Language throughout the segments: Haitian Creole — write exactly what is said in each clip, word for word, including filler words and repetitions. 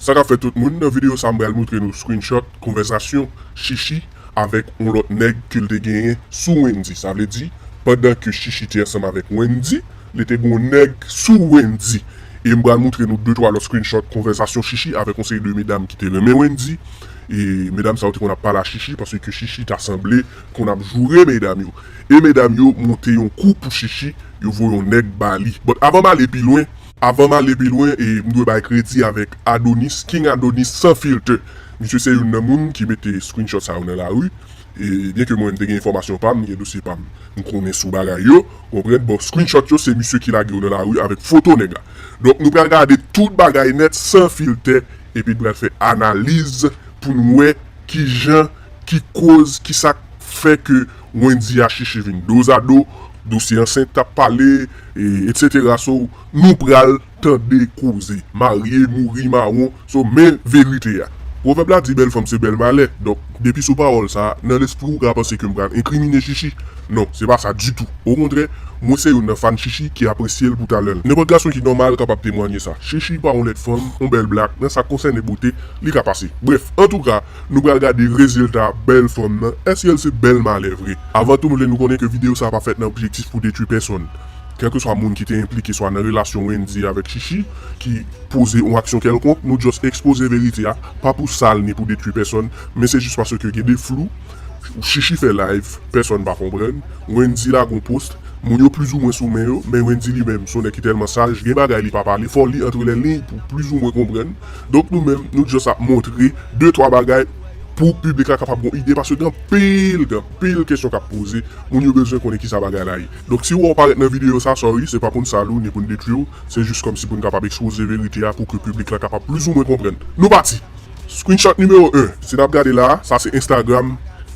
Sa k ap fèt tout moun, nan videyo sa a m pral montre nou screenshot konvèsasyon Chichi avèk yon lòt nèg ke l te genyen sou Wendy. Sa vle di, pandan ke Chichi te ansanm avèk Wendy, li te gen yon nèg sou Wendy. E m pral montre nou de twa lòt screenshot konvèsasyon Chichi avèk yon seri de medam ki te renmen Wendy. E medam sa yo te konn ap pale a Chichi paske Chichi ta sanble konn ap joure medam yo. E medam yo monte yon kou pou Chichi, yo voye yon nèg ba li. But avan m ale pi lwen, avan m ale pi lwen, e m dwe bay kredi avèk Adonis, King Adonis san filtè. Misye se youn nan moun ki mete screenshot sa yo nan lari. E byen ke mwen m te gen enfòmasyon pa m, m gen dosye pa m, m konnen sou bagay yo, konprann? Bon, screenshot yo se misye ki lage yo nan lari avèk foto nèg la. Donk nou pral gade tout bagay nèt san filtè, epi n pral fè analiz pou n wè kijan, ki koz, ki sa k fè ke Wendy a Chichi vin dozado, dosye ansent t ap pale, e, etsetera. So, nou pral tande koze. Marye, mouri, mawon. So, men verite a. Pwovèb la di bèl fanm se bèl malè. Donk, depi sou pawòl sa a, nan lespri w ka panse ke m pral enkrimine Chichi. Non, se pa sa ditou. Okontrè, mwen se youn nan fan Chichi ki apresye l pou talè l. Nenpòt gason ki nòmal kapab temwanye sa. Chichi pa yon lèd fanm, yon bèl blak, nan sa k konsène bote, li ka pase. Brèf, antouka, nou pral gade rezilta bèl fanm nan. Èske l se bèl malè vre? Avan tou, m vle nou konnen ke videyo sa a pa fèt nan objektif pou detwi pèsonn. Kèlkeswa moun ki te enplike swa nan relasyon Wendy avèk Chichi, ki poze yon aksyon kèlkonk, nou just ekspoze verite a, pa pou sal ni pou detwi pèsonn, men se jis paske gen de flou. Chichi fè live, pèsonn pa konprann. Wendy lage yon post, moun yo plizoumwen sou men yo, men Wendy li menm, se yon nèg ki tèlman saj, gen bagay li pa pale, fò w li antre lè liy pou plizoumwen konprann. Donk nou menm, nou just ap montre de twa bagay pou piblik la kapab gon ide, paske gen anpil, gen anpil kesyon k ap poze, moun yo bezwen konnen kisa bagay la ye. Donk si w wè w parèt nan videyo sa, sorry, se pa pou n sal ou, ni pou n detwi w, se jis kòmsi pou n kapab ekspoze verite a pou ke piblik la kapab plizoumwen konprann. Nou pati! Screenshot nimewo en, si n ap gade la, sa se Instagram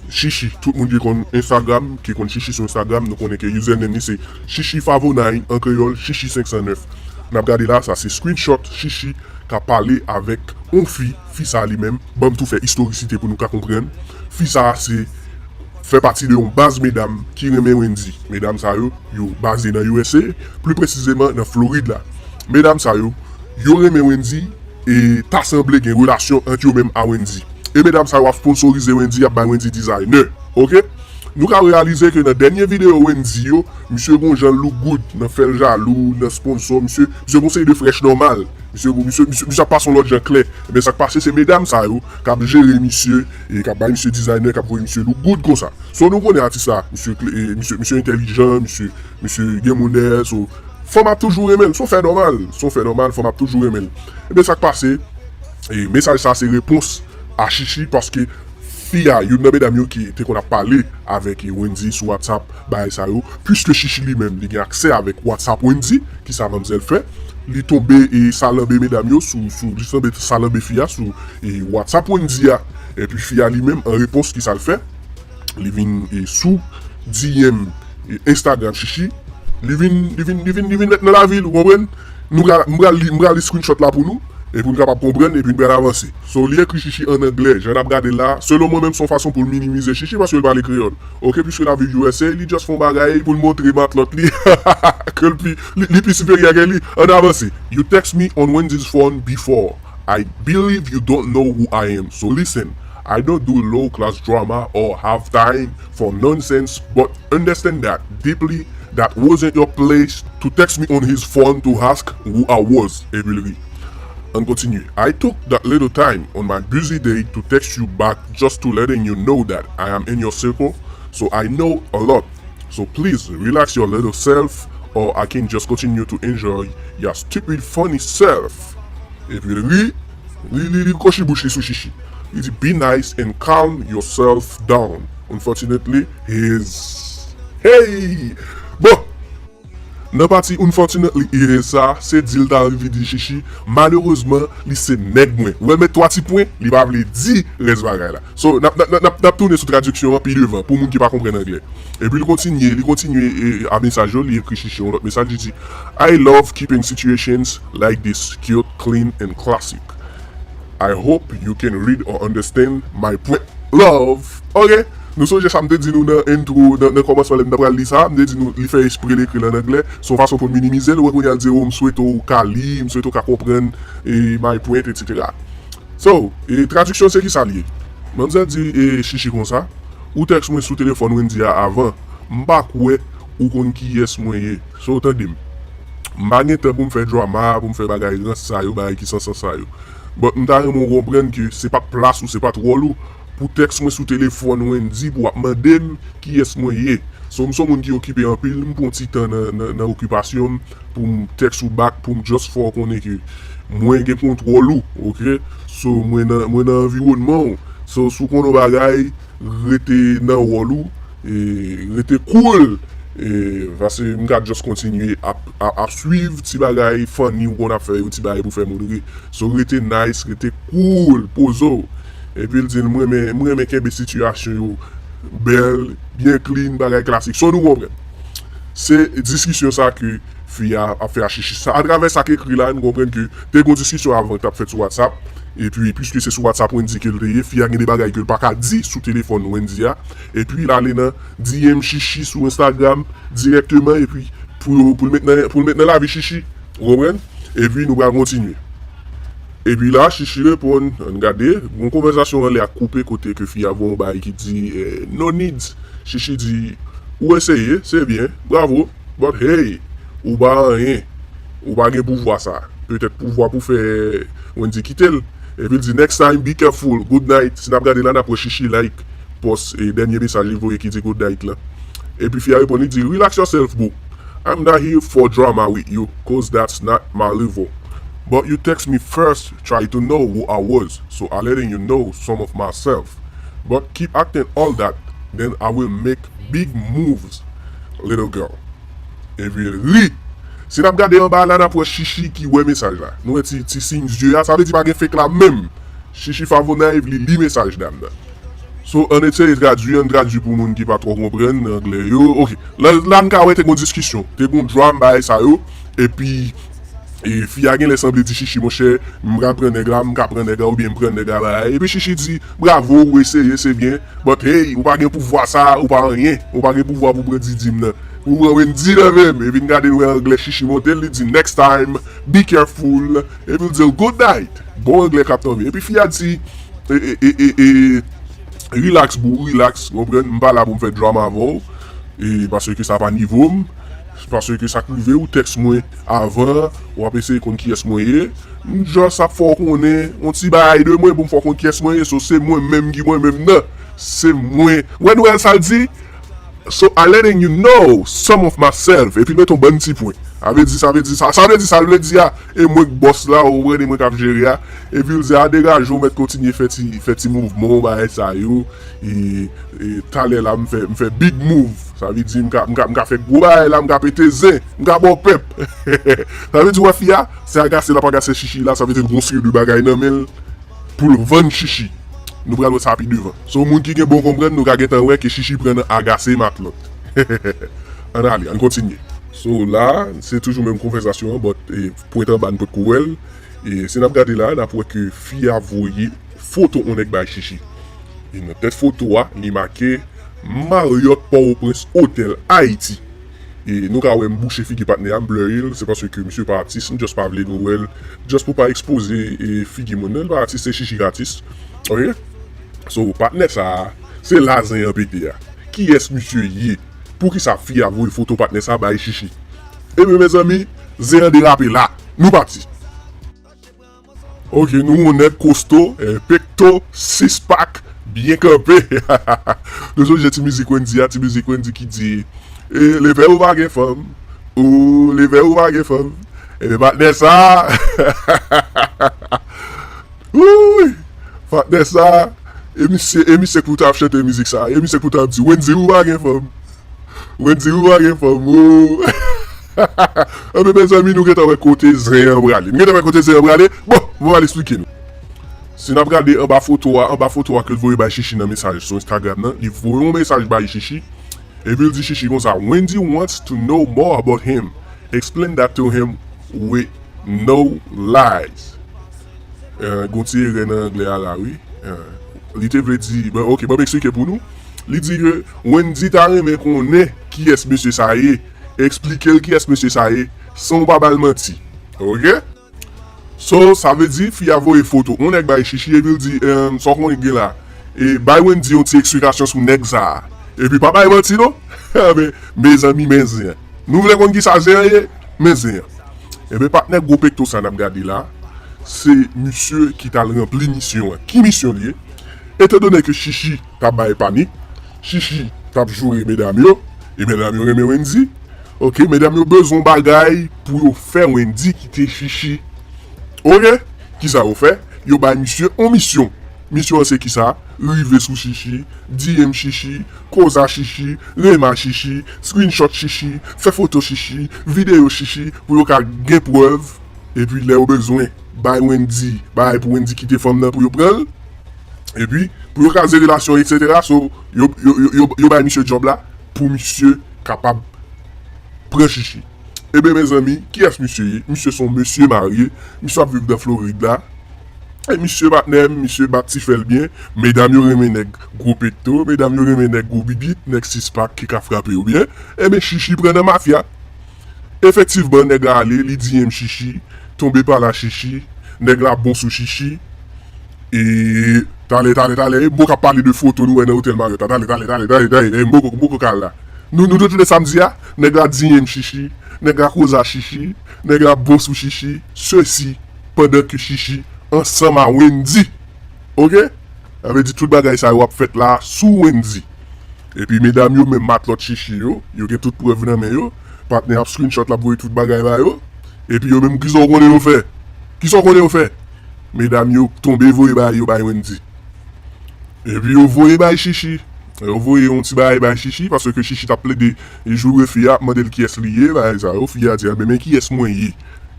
Chichi. Tout moun ki konn Instagram, ki konn Chichi sou Instagram, nou konnen ke username li se Chichi Favo nine, an kreyòl, Chichi senk san nèf. N ap gade la, sa se screenshot Chichi ka pale avèk yon fi, fi sa li menm, ban m tou fè istorisite pou nou ka konprann. Fi sa se, fè pati de yon baz medam ki renmen Wendy. Medam sa yo, yo baze nan U S A, pli presizeman nan Florid la. Medam sa yo, yo renmen Wendy e ta sanble gen relasyon ant yo menm a Wendy. E medam sa yo ap sponsorize Wendy, ap bay Wendy designer. Oke? Nou ka reyalize ke nan dènye videyo Wendy yo, misye gon jan look good nan fè l jalou, nan sponsor, misye, misye gon seri de frèch nòmal. Misye, misye, misye, misye ap pase yon lòt jan klè. Ebyen, sa k pase, se medam sa yo k ap jere misye, e k ap bay misye designer, k ap voye misye look good konsa. So, nou konnen atis la, misye kle-, e, misye, misye entèlijan, misye, misye gen monè, so, fanm ap toujou renmen l, se yon fè nòmal, se yon fè nòmal, fanm ap toujou renmen l. Ebyen, sa k pase, e, mesaj sa se repons a Chichi, paske fi a, youn nan medam yo ki te konn ap pale avèk Wendy sou WhatsApp, bagay sa yo, piske Chichi li menm, li gen aksè avèk WhatsApp Wendy, kisa manmzèl fè, li tonbe e salanbe medam yo sou, sou, li tonbe salanbe fi a sou, e, WhatsApp Wendy a, epi fi a li menm, an repons, kisa l fè? Li vin, e, sou D M, e, Instagram Chichi, li vin, li vin, li vin, li vin mèt nan lavi l, ou konprann? Nou pral, m pral li, m pral li screenshot la pou nou, e pou n kapab konprann, epi n pral avanse. So, li ekri Chichi an anglè, jan n ap gade la, selon mwen menm, se yon fason pou l minimize Chichi, paske l pale kreyòl. Oke, piske l ap viv U S A, li just fè yon bagay pou l montre matlòt li, ke l pi, li, li pi siperyè ke li. Ann avanse. You text me on Wendy's phone before. I believe you don't know who I am, so listen. I don't do low class drama or have time for nonsense, but understand that deeply that wasn't your place to text me on his phone to ask who I was, epi l ri. Ann kontinye. I took that little time on my busy day to text you back just to letting you know that I am in your circle, so I know a lot. So please relax your little self, or I can just continue to enjoy your stupid funny self. Epi l ri, li, li, li kwochi bouch li sou Chichi. Li di, be nice and calm yourself down. Unfortunately, he is. Hey! Bon! Nan pati unfortunately, he is sa, se di l ta anvi di Chichi, malerezman, li se nèg mwen. Ou wè l met twa ti pwen, li pa vle di rès bagay la. So, n ap, n ap, n ap, n ap tounen sou tradiksyon an pi devan, pou moun ki pa konprann anglè. Epi li kontinye, li kontinye, e, a mesaj yo, li ekri Chichi yon lòt mesaj, li di, I love keeping situations like this cute, clean and classic. I hope you can read or understand my point. Love. Ok. Nou sonje sa m te di nou nan intro, nan, nan kòmansman lè m t ap pral li sa, m te di nou li fè espre l ekri l an anglè. Se yon fason pou l minimize l. Ou wè kounye a l di, oh, m swete w ka li, m swete w ka konprann, e, my point, etsetera. Yo, e tradiksyon se kisa l ye? Manmzèl di e Chichi konsa, ou tèks mwen sou telefòn Wendy a avan, m pa kwè ou konn kiyès mwen ye. So, tande m. M pa gen tan pou m fè drama, pou m fè bagay rans sa yo, bagay ki san sans sa yo. But m ta renmen w konprann ke se pa t plas ou, se pa t wòl ou pou tèks mwen sou telefòn Wendy pou w ap mande m kiyès mwen ye. So, m se yon moun ki okipe anpil, m pran ti tan nan, nan, nan okipasyon m pou m tèks ou back, pou m just fè w konnen ke mwen gen kontwòl ou, oke? So, mwen nan, mwen nan anviwònman w. So, si w konn yon bagay, rete nan wòl ou, e, rete cool, e, paske m ka just kontinye ap, ap, ap swiv ti bagay funny ou konn ap fè yo, ti bagay pou fè moun ri. So, rete nice, rete cool, poze w. Epi l di l, "M renmen, m renmen kenbe sitiyasyon yo bèl, byen clean, bagay klasik." So, nou konprann. Se diskisyon sa ke fi a ap fè a Chichi. Sa, atravè sa k ekri la, nou konprann ke te gen yon diskisyon avan k t ap fèt sou WhatsApp. Epi, piske se sou WhatsApp Wendy ke l te ye, fi a gen de bagay ke l pa ka di sou telefòn Wendy a. Epi, l ale nan D M Chichi sou Instagram dirèkteman, epi pou, pou l met nan, pou l met nan lavi Chichi. Ou konprann? Epi, nou pral kontinye. Epi la, Chichi reponn, ann gade, yon konvèsasyon anlè a koupe kote ke fi a voye yon bagay ki di, eh, "No needs." Chichi di, "Ou eseye, se byen, bravo, but hey, ou pa anyen, ou pa gen pouvwa sa. Petèt pouvwa pou fè Wendy kite l." Epi l di, "Next time, be careful, good night." Si n ap gade la, n ap wè Chichi like pòs e dènye mesaj li voye ki di good night lan. Epi fi a reponn, li di, "Relax yourself, boo. I'm not here for drama with you, cause that's not my level. But you text me first, try to know who I was, so I letting you know some of myself. But keep acting all that, then I will make big moves, little girl." Epi l ri. Si n ap gade anba la, n ap wè Chichi ki wè mesaj la. Nou wè ti, ti siy zye a, sa vle di pa gen fake la menm. Chichi Favonaev, li li mesaj dam nan. So, ann eseye tradui, ann tradui pou moun ki pa twò konprann anglè yo. Ok. La, la n ka wè te gon diskisyon, te gon drama bagay sa yo. Epi, e, fi a genlè sanble di Chichi, "Monchè, m ka pran nèg la, m ka pran nèg la, oubyen m pran nèg la, bagay." Epi Chichi di, "Bravo, ou eseye, se byen. But hey, ou pa gen pouvwa sa, ou pa anyen. Ou pa gen pouvwa pou pran Didi m nan. Ou pran Wendy nan men m." Epi n gade n wè anglè Chichi monte, li di, "Next time, be careful." Epi l di l, "Good night." Bon anglè k ap tonbe. Epi fi a di, e, e, e, e, e, "Relax, boo, relax." Ou konprann? M pa la pou m fè drama avè w. E paske sa pa nivo m. Paske sa k rive ou tèks mwen avan, w ap eseye konn kiyès mwen ye. M just ap fè w konnen yon ti bagay de mwen pou m fè w konn kiyès mwen ye. So, se mwen menm ki mwen menm nan. Se mwen. Wè nou wè sa l di? "So I letting you know some of myself." Epi l mete yon bann ti pwen. Sa vle di, sa vle di, sa, sa vle di, sa l vle di a, e mwen k bòs la, ou konprann, e mwen k ap jere a. Epi l di, "A degaje w, mèt kontinye fè ti, fè ti mouvman w, bagay sa yo. E, e talè la, m fè, m fè big move. Sa vle di, m ka, m ka, m ka fè gwo bagay la, m ka pete zen, m ka ba w pèp." Sa vle di, wè fi a, se agase l ap agase Chichi la, sa vle di l gon seri de bagay nan men l pou l vann Chichi. Nou pral wè sa pi devan. So, moun ki gen bon konprann, nou ka gentan wè ke Chichi pran nan agase matlòt. Ann ale, ann kontinye. So, la, se toujou menm konvèsasyon an, but, e, pwent anba, n potko wè l. E, si n ap gade la, n ap wè ke fi a voye foto yon nèg bay Chichi. E nan tèt foto a, li make Marriott Port-au-Prince Hotel Haiti. E nou ka wè m bouche figi patnè a, m blurry l, se paske misye pa atis, m just pa vle nou wè l, just pou pa ekspoze, e, figi moun nan, l pa atis, se Chichi k atis. Ok? So, patnè sa a, se la zen an pete a. Kiyès misye ye? Poukisa fi a voye foto patnè sa a bay Chichi? Ebyen, mezanmi, zen an derape la. Nou pati. Ok, nou wè yon nèg kosto, eh, pekto, six pack, byen kanpe. Nou sonje ti mizik Wendy a, ti mizik Wendy ki di, e, leve ou pa gen fanm, ou leve ou pa gen fanm. Ebyen, patnè sa, wouy, patnè sa, e misye, e misye k pou ta ap chante mizik sa, e misye k pou ta ap di, Wendy, ou pa gen fanm. Wendy, ou pa gen fanm, o. Anben, mezanmi, nou gentan wè kote zen an prale. Nou gentan wè kote zen an prale. Bon, bon, m al eksplike nou. Si n ap gade anba foto a, anba foto a ke l voye bay Chichi nan mesaj sou Instagram nan, li voye yon mesaj bay Chichi. Epi l di Chichi konsa, "Wendy wants to know more about him. Explain that to him with no lies." Eh, gon ti erè nan anglè a la, wi. Eh, li te vle di, bon, ok, ban m eksplike pou nou. Li di ke Wendy ta renmen konnen kiyès mesye sa ye. Eksplike l kiyès mesye sa ye, san w pa ba l manti. Ok? So, sa vle di, fi a voye foto yon nèg bay Chichi, epi l di, "Em, sa w konnen k gen la? E bay Wendy yon ti eksplikasyon sou nèg sa a." Epi pa bay manti non. Men, mezanmi, men zen. Nou vle konn ki sa zen an ye? Men zen an. Ebyen, patnè gwo pekto sa n ap gade la, se misye ki t al ranpli misyon an. Ki misyon li ye? Etandone ke Chichi t ap bay panik, Chichi t ap joure medam yo, e medam yo renmen Wendy. Ok, medam yo bezwen bagay pou yo fè Wendy kite Chichi. Ok, kisa yo fè? Yo bay misye yon misyon. Misyon an se kisa? Rive sou Chichi, D M Chichi, koz a Chichi, renmen Chichi, screenshot Chichi, fè foto Chichi, videyo Chichi, pou yo ka gen prèv. Epi lè yo bezwen bay Wendy, bay pou Wendy kite fanm nan pou yo pran l. Epi, pou yo kraze relasyon, etsetera. So, yo, yo, yo, yo, yo bay misye djòb la pou misye kapab pran Chichi. Ebyen, mezanmi, kiyès misye ye? Misye se yon mesye marye. Misye ap viv nan Florid la. E misye, patnè m, misye bat ti fè l byen. Medam yo renmen nèg gwo pekto. Medam yo renmen nèg gwo bibit, nèg six pack ki ka frape yo byen. Ebyen, Chichi pran nan mafya. Efektivman, nèg la ale, li D M Chichi, tonbe pa la Chichi, nèg la bon sou Chichi. E talè, talè, talè, e bon k ap pale de foto nou wè nan otèl Marriott la. Talè, talè, talè, talè, talè, e bon, bon, bon, bon, kal la. Nou, nou, nou tande sa m di a, nèg la D M Chichi, nèg la koz a Chichi, nèg la bon sou Chichi, sesi, pandan ke Chichi ansanm a Wendy. Ok? Sa vle di tout bagay sa yo ap fèt la sou Wendy. Epi medam yo menm matlòt Chichi yo, yo gen tout prèv nan men yo, patnè ap screenshot l ap voye tout bagay ba yo, epi yo menm kisa w konnen yo fè? Kisa w konnen yo fè? Medam yo tonbe voye bagay yo bay Wendy. Epi yo voye bay Chichi. Yo voye yon ti bagay bay Chichi, paske Chichi t ap plede joure fi a, ap mande l kiyès li ye, bagay sa yo, fi a di, "Enben, men kiyès mwen ye?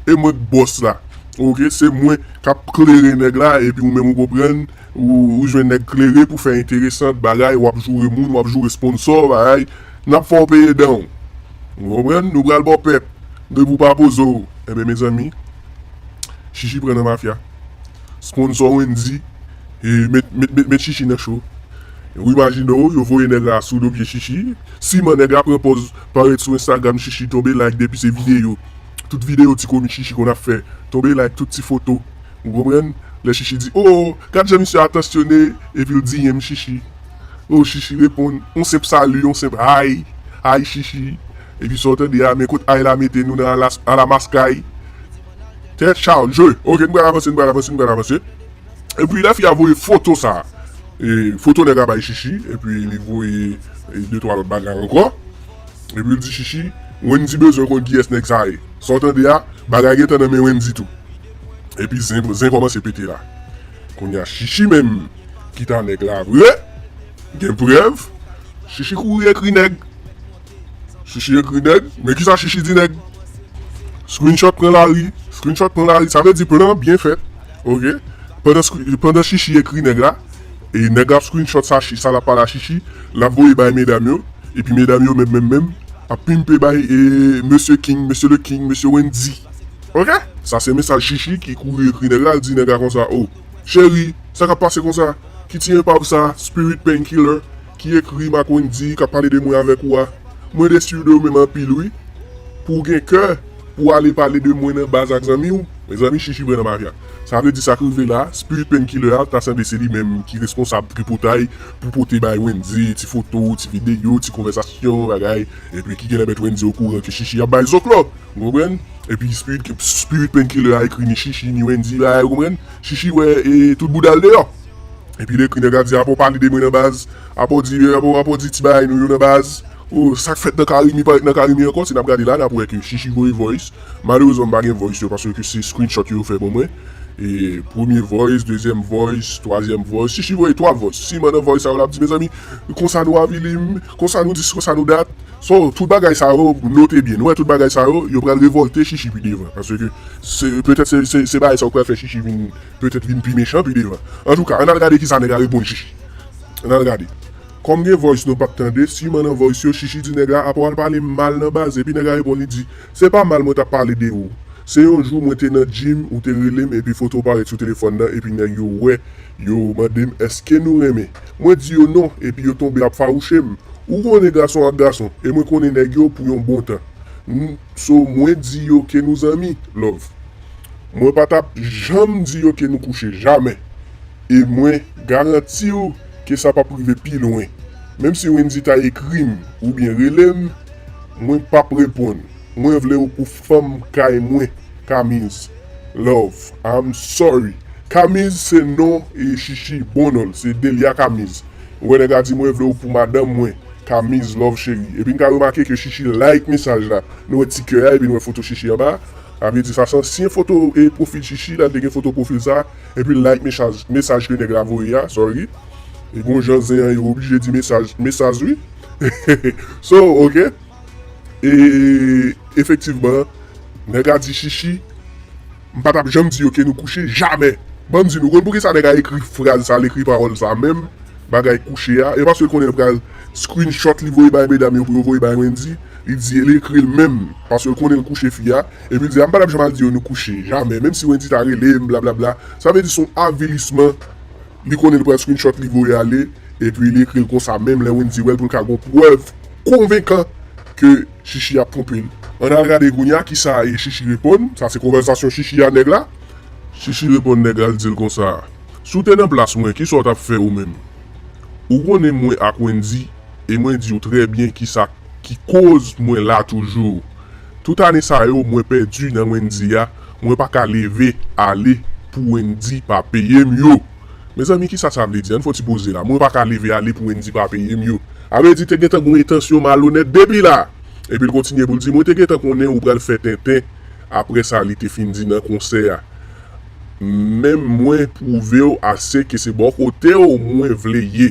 E mwen k bòs la." Ok, se mwen k ap klere nèg la, epi ou menm ou konprann, ou, ou jwenn nèg klere pou fè enteresan, bagay, w ap joure moun, w ap joure sponsò, bagay, n ap fè w peye dan w. Ou konprann? Nou pral ba w pèp. Depi w pa poze w. Enben, mezanmi, Chichi pran nan mafya. Sponsò Wendy, e, met, met, met, met Chichi nan cho. Ou imajine w, yo voye nèg la sou do pye Chichi. Siman nèg la pran pòz parèt sou Instagram Chichi, tonbe like depi se videyo. Tout videyo ti komi Chichi konn ap fè. Tonbe like tout ti foto. Ou konprann? Lè Chichi di, "Oh, gad jan misye atansyone," epi l D M Chichi. Oh, Chichi reponn, yon senp sali, yon senp hi, hi Chichi. Epi sa w tande a, men kot hi la mete nou nan alas-, alamaskay. Tèt chaje. Ok, n pral avanse, n pral avanse, n pral avanse. Epi lè fi a voye foto sa, e, foto nèg la bay Chichi, epi li voye, e, de twa lòt bagay ankò. Epi l di Chichi, Wendy bezwen konn kiyès nèg sa ye. Sa w tande a, bagay gentan nan men Wendy tou. Epi zen, zen kòmanse pete la. Kounye a Chichi menm, ki ta nèg la vre, gen prèv, Chichi kouri ekri nèg. Chichi ekri nèg, men kisa Chichi di nèg? Screenshot pran lari, screenshot pran lari, sa vle di plan byen fèt. Ok? Pandan screen-, pandan Chichi ekri nèg la, e nèg la ap screenshot sa, Chi-, sa l ap pale a Chichi, l ap voye bay medam yo, epi medam yo menm, menm, menm, ap pimpe bay, e, Mesye King, Mesye le King, Mesye Wendy. Ok? Sa se mesaj Chichi ki kouri ekri nèg la, l di nèg la konsa, "Oh, cheri, sa k ap pase konsa? Ki ti enpa w sa, Spirit Painkiller, ki ekri m ak Wendy, k ap pale de mwen avèk ou a? Mwen desi de ou menm anpil, wi. Pou w gen kè, pou w ale pale de mwen nan baz ak zanmi w." Mezanmi, Chichi pran nan mafya. Sa vle di sa k rive la, Spirit Painkiller a, ta sanble se li menm ki responsab tripotay pou pote bay Wendy, ti foto, ti videyo, ti konvèsasyon, bagay. Epi ki genlè mèt Wendy okouran ke Chichi ap bay zoklo. Ou konprann? Epi Spirit, Spirit Painkiller a ekri ni Chichi, ni Wendy, bagay, ou konprann? Chichi wè, e, tout bouda l deyò. Epi l ekri nèg la di, "Apa w pale de mwen nan baz, apa w di, apa w, apa w di ti bagay nou yo nan baz. Oh, sa k fèt nan Karimi pa ret nan Karimi ankò." Si n ap gade la, n ap wè ke Chichi voye voice. Malerezman, m pa gen voice yo, paske se screenshot yo fè ban mwen. E premye voice, dezyèm voice, twazyèm voice. Chichi voye twa voice. Siman nan voice sa yo, l ap di, "Mezanmi, konsa nou avili m, konsa nou dis, konsa nou dat." So, tout bagay sa yo, note byen. Nou wè tout bagay sa yo, yo pral revòlte Chichi pi devan. Paske se, petèt se, se, se bagay sa yo k pral fè Chichi vin, petèt vin pi mechan pi devan. Antouka, ann al gade kisa nèg la reponn Chichi. Ann al gade. Kòm gen voice nou pa t tande, siman nan voice yo, Chichi di nèg la, "Apa w al pale m mal nan baz?" Epi nèg la reponn, li di, "Se pa mal mwen t ap pale de ou. Se yon jou mwen te nan gym, ou te rele m, epi foto w parèt sou telefòn nan, epi nèg yo wè, yo mande m èske nou renmen. Mwen di yo non, epi yo tonbe ap fawouche m. Ou konnen gason ak gason, e mwen konnen nèg yo pou yon bon tan. N-, so mwen di yo ke nou zanmi, love." Mwen pa t ap janm di yo ke nou kouche, jamè. E mwen garanti w ke sa p ap rive pi lwen. Menm si Wendy ta ekri m oubyen rele m, mwen p ap reponn. Mwen vle w pou fanm kay mwen, Kamiz. Love, I'm sorry. Kamiz se non e Chichi bon non l, se Delia Kamiz. Ou wè nèg la di mwen vle w pou madanm mwen, Kamiz, love cheri. Epi n ka remake ke Chichi like mesaj la. Nou wè ti kè a epi nou wè foto Chichi anba. Sa vle di sa se ansyen foto e pwofil Chichi la, l te gen foto pwofil sa. Epi l like mesaj, mesaj ke nèg la voye a, sorry. E gon jan zen an yo oblije di mesaj, mesaj wi. So, ok. E efektivman, nèg la di Chichi, m pa t ap janm di yo ke nou kouche, jamè. Ban m di nou, konn poukisa nèg la ekri fraz sa, l ekri pawòl sa menm, bagay kouche a, e paske l konnen l pral screenshot li voye bay medam yo pou yo voye bay Wendy, li di, li ekri l menm, paske l konnen l kouche fi a, epi l di, a m pa t ap janm al di yo nou kouche, jamè, menm si Wendy ta rele m, blablabla. Sa vle di se yon avilisman. Li konnen l pral screenshot li voye ale, epi li ekri l konsa menm lè Wendy wè l pou l ka gon prèv konvenkan ke Chichi ap twonpe l. Ann al gade kounye a kisa e Chichi reponn. Sa se konvèsasyon Chichi a nèg la. Chichi reponn nèg la, l di l konsa, si w te nan plas mwen, kisa w t ap fè ou menm? Ou konnen mwen ak Wendy, e mwen di w trè byen kisa ki koz mwen la toujou. Tout ane sa yo mwen pèdi nan Wendy a, mwen pa ka leve ale pou Wendy pa peye m yo. Mezanmi, kisa sa vle di? Ann fè yon ti poze la. Mwen pa ka leve ale pou Wendy pa peye m yo. Sa vle di te gentan gon entansyon malonèt depi la. Epi l kontinye pou l di, mwen te gentan konnen ou pral fè tenten. Apre sa, li te fin di nan konsè a, men mwen pwouve w ase ke se bò kote w mwen vle ye.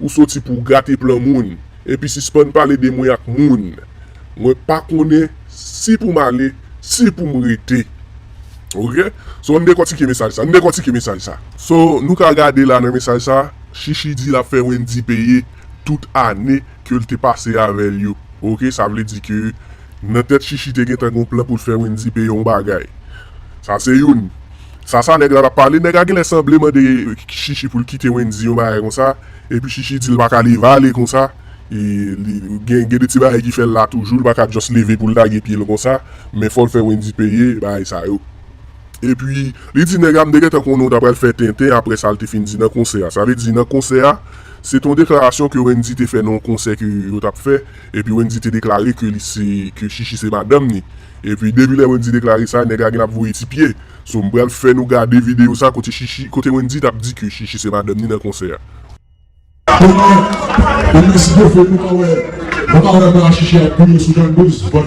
Ou soti pou w gate plan moun. Epi sispann pale de mwen ak moun. Mwen pa konnen si pou m ale, si pou m rete. Ok? So, ann dekòtike mesaj sa. Ann dekòtike mesaj sa. So, nou ka gade la nan mesaj sa, Chichi di l ap fè Wendy peye tout ane ke l te pase avè l yo. Ok? Sa vle di ke nan tèt Chichi te gentan gon plan pou l fè Wendy peye yon bagay. Sa se youn. Sa sa nèg la t ap pale, nèg la genlè sanble mande Chichi pou l kite Wendy yon bagay konsa, epi Chichi di l pa ka leve ale konsa, e li gen, gen de ti bagay ki fè l la toujou, l pa ka just leve pou l lage pye l konsa, men fò l fè Wendy peye bagay sa yo. Epi, li di nèg la, m te gentan konnen w ta pral fè tenten apre sa l te fin di nan konsè a. Sa vle di nan konsè a, se te yon deklarasyon ke Wendy te fè nan yon konsè ke yo t ap fè, epi Wendy te deklare ke li se, ke Chichi se madanm ni. Epi depi lè Wendy deklare sa, nèg la gen ap voye ti pye. So, m pral fè nou gade videyo sa kote Chichi, kote Wendy t ap di ke Chichi se madanm ni nan konsè a. Kounye a, e mèsi Dye fè nou pa wè, nou pa wè mwen ak Chichi ap goumen sou Jan Douz, but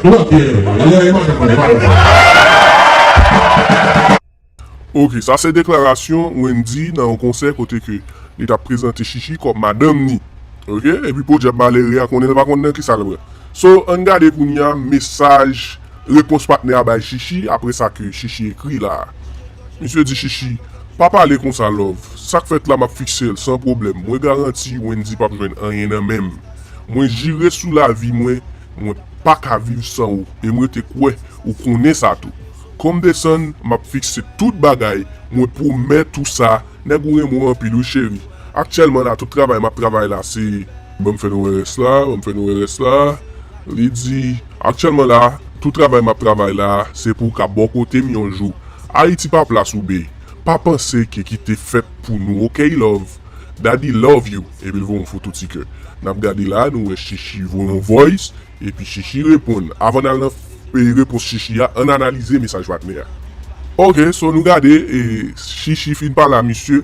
nou pa kè, e, e, e, madanm mwen, e madanm mwen. Ok, sa se deklarasyon Wendy nan yon konsè kote ke li t ap prezante Chichi kòm madanm ni. Ok, epi podyab malere a konnen l pa konn nan kisa l pran. So, ann gade kounye a mesaj, repons patnè a bay Chichi apre sa ke Chichi ekri la a. Misye di Chichi, pa pale konsa love. Sa k fèt la m ap fikse l san pwoblèm. Mwen garanti Wendy p ap jwenn anyen nan men m. Mwen jire sou lavi mwen, mwen pa ka viv san ou. E m rete kwè ou konnen sa tou. Kòm desann, m ap fikse tout bagay. Mwen pwomèt ou sa. Nèg ou renmen w anpil wi cheri. Aktyèlman la, tout travay m ap travay la, se, ban m fè nou wè rès la, ban m fè nou wè rès la. Li di, aktyèlman la, tout travay m ap travay la, se pou w ka bò kote m yon jou. Ayiti pa plas ou, bae. Pa panse ke ki te fèt pou nou, ok, love? Daddy love you. Epi l voye yon foto ti kè. N ap gade la, nou wè Chichi voye yon voice. Epi Chichi reponn. Avan n al nan, e, repons Chichi a, ann analize mesaj patnè a. Ok, so nou gade, e, Chichi fin pale a misye,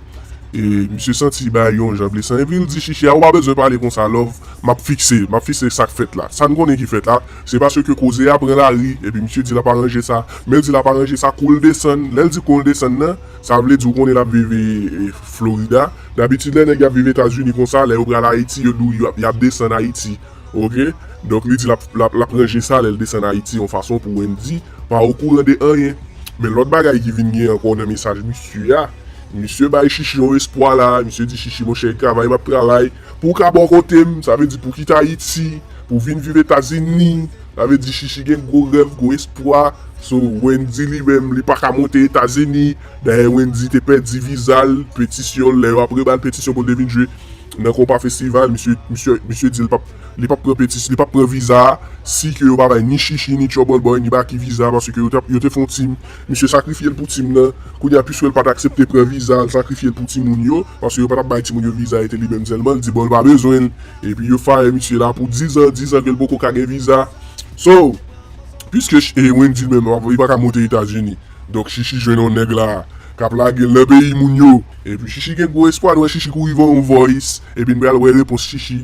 e, misye santi bagay yo yon jan blesan. Epi l di Chichi a, ou pa bezwen pale konsa, love, m ap fikse, m ap fikse sa k fèt la. Sa n konnen ki fèt la, se paske koze a pran lari, epi misye di l ap aranje sa. Men l di l ap aranje sa, kou l desann. Lè l di kou l desann nan, sa vle di ou konnen l ap viv, e, e, Florida. Dabitid, lè nèg y ap viv Etazini konsa, lè yo pral Ayiti, yo di w y ap, y ap desann Ayiti. Ok? Donk, li di l ap, l ap, l ap ranje sa lè l desann Ayiti yon fason pou Wendy pa okouran de anyen. Men lòt bagay ki vin gen ankò nan mesaj misye a, misye bay Chichi yon espwa la, misye di Chichi, monchè, travay m ap travay pou w ka bò kote m, sa vle di pou w kite Ayiti, pou w vin viv Etazini, sa vle di Chichi gen gwo rèv, gwo espwa. So, Wendy li menm, li pa ka monte Etazini. Dayè, Wendy te pèdi viza l, petisyon l, lè yo ap reba l petisyon pou l te vin jwe nan Konpa Festival, misye, misye, misye di l p ap, li p ap pran petis, li p ap pran viza a, si ke yo pa bay ni Chichi, ni Trouble Boy, ni Baky viza, paske yo te, yo te fè yon team. Misye sakrifye l pou team nan. Kounye a, piske l pa t aksepte pran viza, l sakrifye l pou timoun yo, paske yo pa t ap bay timoun yo viza, e te li menm sèlman, l di bon, l pa bezwen l. Epi yo fire misye la pou diz an, diz an ke l poko ka gen viza. So, piske Ch-, e Wendyy menm, li pa ka monte Etazini. Donk, Chichi jwenn yon nèg la, k ap lage l nan peyi moun yo. Epi Chichi gen gwo espwa, nou wè Chichi kouri voye yon voice, epi n pral wè repons Chichi.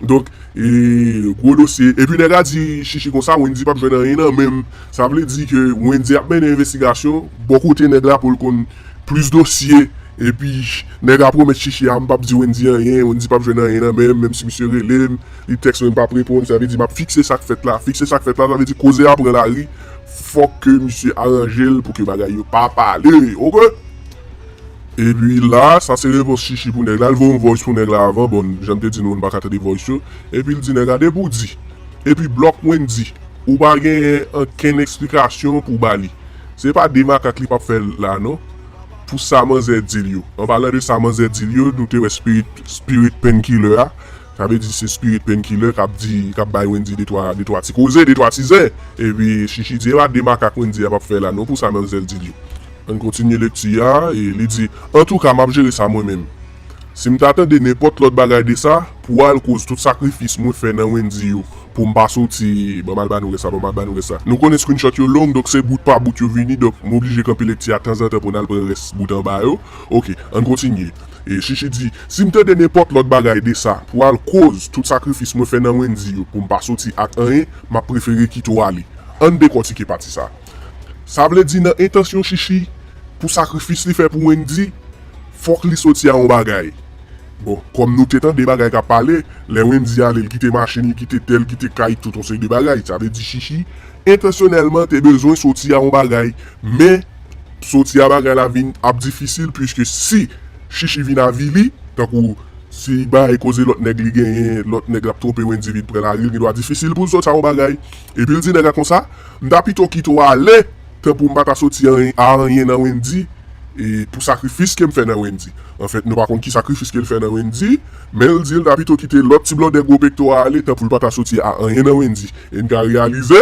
Donk, e, gwo dosye. Epi nèg la di Chichi konsa, Wendyy p ap jwenn anyen nan men m. Sa vle di ke Wendyy ap mennen envestigasyon, bò kote nèg la pou l konn plis dosye. Epi, nèg la pwomèt Chichi a, m p ap di Wendyy anyen, Wendyy p ap jwenn anyen nan men m, menm si misye rele m, li tèks mwen, m p ap reponn, sa vle di m ap fikse sa k fèt la, fikse sa k fèt la, sa vle di koze a pran lari, fòk ke misye aranje l pou ke bagay yo pa pale, oke? Epi la, sa se repons Chichi pou nèg la, l voye yon voice pou nèg la avan, bon, jan m te di nou, nou pa ka tande voice yo, epi l di nèg la depi w di, epi blòk Wendyy, ou pa genyen ankenn eksplikasyon pou w ba li. Se pa de makak li p ap fè la non. Pou sa manzè di l yo. An palan de sa manzè di l yo, nou te wè Spirit, Spirit Painkiller a. Sa vle di se Spirit Painkiller k ap di, k ap bay Wendyy de twa, de twa ti koze, de twa ti zen. Epi Chichi di, e pa de makak Wendyy a p ap fè la non pou sa manzè di l yo. Ann kontinye lekti a, e li di, antouka, m ap jere sa mwen menm. Si m ta tande nenpòt lòt bagay de sa, pou al koz tout sakrifis mwen fè nan Wendyy yo, pou m pa soti, ban m al ba nou rès la, ban m al ba nou rès la. Nou konnen screenshot yo long, donk se bout pa bout yo vini, donk m oblije kanpe lekti a tanzantan pou n al pran rès bout anba yo. Oke, ann kontinye. E Chichi di, si m tande nenpòt lòt bagay de sa, pou al koz tout sakrifis mwen fè nan Wendyy yo, pou m pa soti ak anyen, m ap prefere kite w ale. Ann dekòtike pati sa. Sa vle di nan entansyon Chichi, pou sakrifis li fè pou Wendyy, fòk li soti a yon bagay. Bon, kòm nou te tande bagay k ap pale, lè Wendyy ale, l kite machin, li kite tè, l kite kay, tout yon seri de bagay. Sa vle di Chichi, entansyonèlman, te bezwen soti a yon bagay. Men, soti a bagay la vin ap difisil, piske si Chichi vin avili, tankou si bay koze lòt nèg li genyen, lòt nèg l ap twonpe Wendyy vin pran lari, li gendwa difisil pou l soti a yon bagay. Epi l di nèg la konsa, m ta pito kite w ale, tanpou m pa ta soti anyen, a anyen nan Wendyy, e pou sakrifis ke m fè nan Wendyy. Anfèt, nou pa konn ki sakrifis ke l fè nan Wendyy, men l di l ta pito kite lòt ti blòdè gwo pekto a ale, tanpou l pa ta soti a anyen nan Wendyy. E n ka reyalize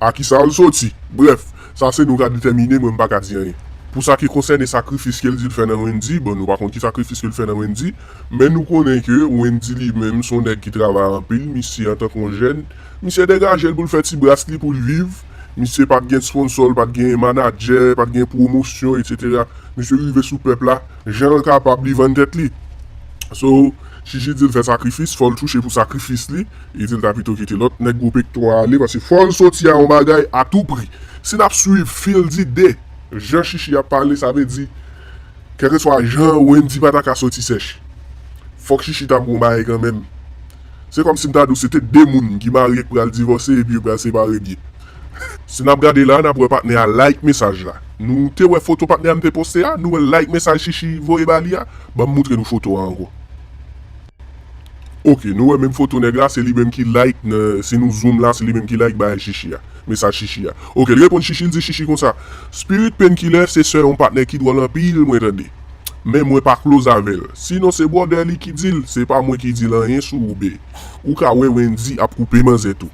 a kisa l soti. Brèf, sa se nou ka detèmine, mwen m pa ka di anyen. Pou sa ki konsène sakrifis ke l di l fè nan Wendyy, bon, nou pa konn ki sakrifis ke l fè nan Wendyy, men nou konnen ke Wendyy li menm se yon nèg ki travay anpil, misye antanke yon jèn, misye degaje l pou l fè ti bras li pou l viv, misye pa t gen sponsò, l pa t gen manadjè, pa t gen pwomosyon, etsetera. Misye rive sou pèp la, jan l kapab, li vann tèt li. So, Chichi di l fè sakrifis, fò l touche pou sakrifis li, li di l ta pito kite lòt nèg gwo pekto a ale, paske fò l soti a yon bagay a tou pri. Si n ap swiv fil dide, jan Chichi ap pale, sa vle di, kèlkeswa jan Wendyy pa ta ka soti sèch. Fòk Chichi ta gon bagay kanmenm. Se kòmsi m ta di w se te de moun ki marye k pral divòse epi yo pral separe byen. Si n ap gade la, n ap wè patnè a like mesaj la. Nou te wè foto patnè a m te poste a, nou wè like mesaj Chichi voye ba li a. Ban m moutre nou foto a ankò. Oke, nou wè menm foto nèg la, se li menm ki like nan, si nou zoom la, se li menm ki like bagay Chichi a. Mesaj Chichi a. Oke, li reponn Chichi, li di Chichi konsa, Spirit Painkiller se sè yon patnè ki dwòl anpil, mwen tande. Men mwen pa close avè l. Sinon se brother li ki di l, se pa mwen ki di l anyen sou ou, be. Ou ka wè Wendyy ap koupe manzè tou.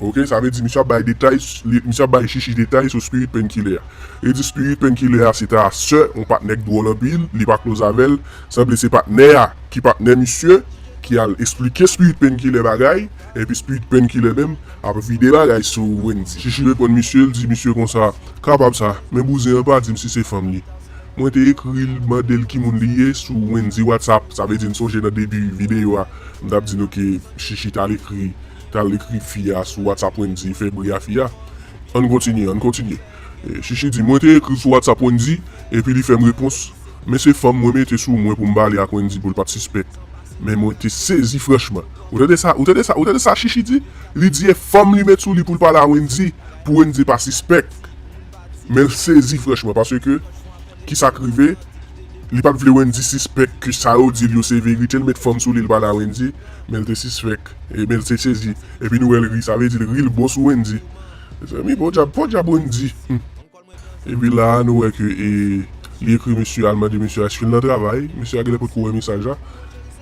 Oke, sa vle di misye ap bay detay, li, misye ap bay Chichi detay sou Spirit Painkiller a. Li di Spirit Painkiller a se ta sè yon patnè k dwòl anpil, li pa close avè l. Sanble se patnè a ki patnè misye, ki al esplike Spirit Painkiller bagay, epi Spirit Painkiller menm ap vide bagay sou Wendyy. Chichi reponn misye, l di misye konsa, kapab sa, men bouzen an pa di m si se fanm li. Mwen te ekri l, mande l ki moun li ye sou Wendyy WhatsApp, sa vle di n sonje nan debi videyo a, m t ap di nou ke Chichi t al ekri, t al ekri fi a sou WhatsApp Wendyy, fè bri a fi a. Ann kontinye, ann kontinye. E, Chichi di, mwen te ekri l sou WhatsApp Wendyy, epi li fè m repons. Men se fanm mwen mete sou mwen pou m pale ak Wendyy pou l pa t sispèk. Men mwen te sezi franchman. Ou tande sa, ou tande sa, ou tande sa Chichi di? Li di e fanm li met sou li pou l pale a Wendyy, pou Wendyy pa sispèk. Men l sezi franchman, paske, kisa k rive? Li pa t vle Wendyy sispèk ke sa yo di l yo se verite, l met fanm sou li, l pale a Wendyy, men l te sispèk, e men l te sezi. Epi nou wè l ri, sa vle di l ri l bon sou Wendyy. Mezanmi, podyab, podyab Wendyy. Hmm. Epi la a, nou wè ke, e, li ekri misye a, l mande misye a èske l nan travay. Misye a genlè potko wè mesaj la.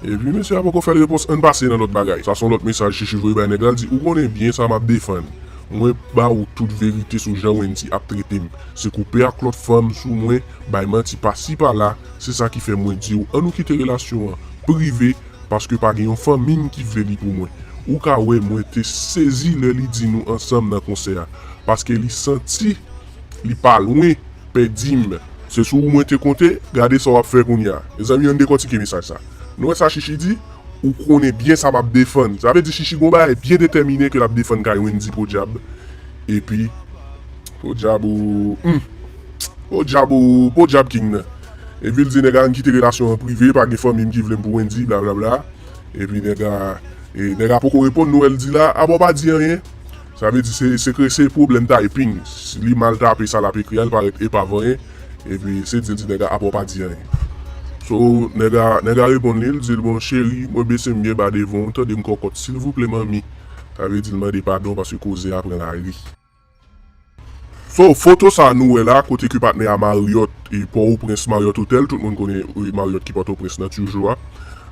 Epi mesye a poko fè l repons, ann pase nan lòt bagay. Sa se yon lòt mesaj Chichi voye bay nèg la, l di, ou konnen byen sa m ap defann. Mwen ba ou tout verite sou jan Wendy ap trete m. Se koupe ak lòt fanm sou mwen, bay manti pasi pala, se sa ki fè mwen di w, ann nou kite relasyon an prive, paske pa gen yon fanmi m ki vle li pou mwen. Ou ka wè mwen te sezi lè li di nou ansanm nan konsè a, paske li santi li pa lwen pèdi m. Se sou ou mwen te konte, gade sa w ap fè kounye a. Mezanmi, ann dekòtike mesaj sa. Nou wè sa Chichi di? Ou konnen byen sa m ap defann. Sa vle di Chichi gon bagay byen detèmine ke l ap defann kay Wendy, podyab. Epi, podyab ou, hmm, podyab ou, podyab King nan. Epi l di nèg la ann kite relasyon an prive, pa gen fanmi m ki vle m pou Wendy, blablabla. Epi nèg la, e, nèg la poko reponn, nou wè l di la, a bon, pa di anyen. Sa vle di se, se kre-, se pwoblèm typing. Li mal tape sa l ap ekri a, li parèt epav anyen. Epi se di l di nèg la, apa w pa di anyen. So, nèg la, nèg la reponn li, l di l, bon, cheri, mwen bese m byen ba devan w, tande m kòkòt, silvouplè, manmi. Sa vle di l mande padon paske koze a pran lari. So, foto sa nou wè la, kote ke patnè a Marriott, e Pòtoprens Marriott Hotel, tout moun konnen, e, Marriott ki Pòtoprens nan toujou a.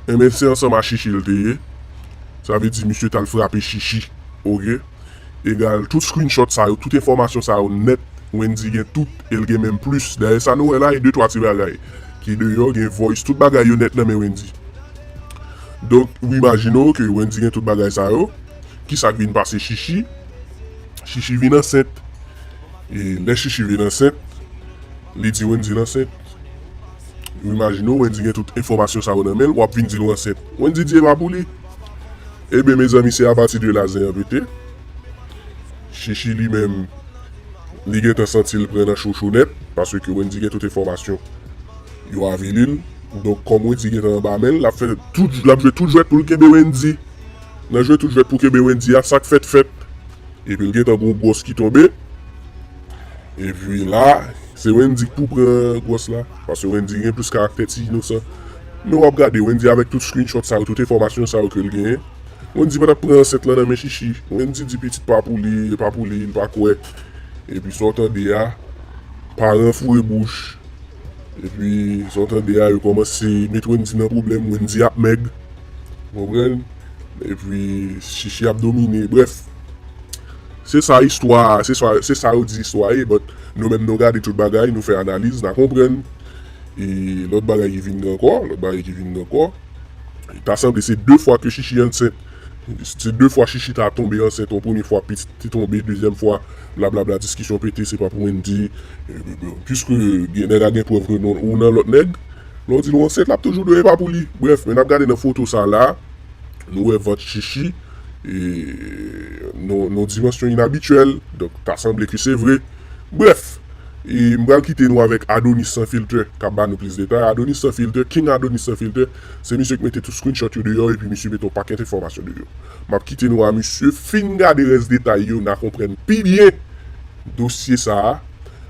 Enben, se ansanm a Chichi l te ye. Sa vle di, misye t al frape Chichi, oke? Egal, tout screenshot sa yo, tout enfòmasyon sa yo nèt, Wendy gen tout, e l gen menm plis. Dayè, sa nou wè la, e de twa ti bagay ki deyò, gen voice, tout bagay yo nèt nan men Wendy. Donk, ou imajine w ke Wendy gen tout bagay sa yo. Kisa k vin pase Chichi? Chichi vin ansent. E lè Chichi vin ansent, li di Wendy l ansent. Ou imajine w, Wendy gen tout enfòmasyon sa yo nan men l, w ap vin di l w ansent. Wendy di e pa pou li. Ebyen, mezanmi, se apati de la zen an pete. Chichi li menm, li gentan santi l pran nan chocho nèt, paske Wendy gen tout enfòmasyon yo avili l. Donk, kòm Wendy gentan anba men l, l ap fè tout, l ap jwe tout jwèt pou l kenbe Wendy. Nan jwe tout jwèt pou kenbe Wendy a, sa k fèt fèt. Epi l gentan gon gwòs ki tonbe. Epi la, se Wendy k pou pran gwòs la. Paske Wendy gen plis karaktè ti inosan. Men w ap gade Wendy avèk tout screenshot sa yo, tout enfòmasyon sa yo ke l genyen. Wendy pa t ap pran ansent lan nan men Chichi. Wendy di pitit pa pou li, e pa pou li, li pa kwè. Epi sa w tande a, paran foure bouch. Epi sa w tande a, yo kòmanse met Wendy nan pwoblèm, Wendy ap mèg. Konprann? Epi Chichi ap domine. Brèf, se sa istwa, se sa, se sa yo di istwa ye, but nou menm nou gade tout bagay, nou fè analiz, n a konprann. E lòt bagay ki vin gen ankò, lòt bagay ki vin gen ankò. Ta sanble se de fwa ke Chichi ansent. Se de fwa Chichi ta tonbe ansent. Yon premye fwa pitit te tonbe, dezyèm fwa, blablabla, diskisyon pete, se pa pou Wendy. E, e, e, piske gen nèg la gen prèv ke non, ou nan lòt nèg, lè w di l w ansent, l ap toujou di w e pa pou li. Brèf, men n ap gade nan foto sa la, nou wè vant Chichi, e, nan, nan dimansyon inabityèl. Donk, ta sanble ke se vre. Brèf, e m pral kite nou avèk Adonis Sans Filter k ap ba nou plis detay. Adonis Sans Filter, King Adonis Sans Filter, se misye k mete tout screenshot yo deyò epi misye mete yon pakèt enfòmasyon deyò. M ap kite nou a misye fin gade rès detay yo, n a konprann pi byen dosye sa a.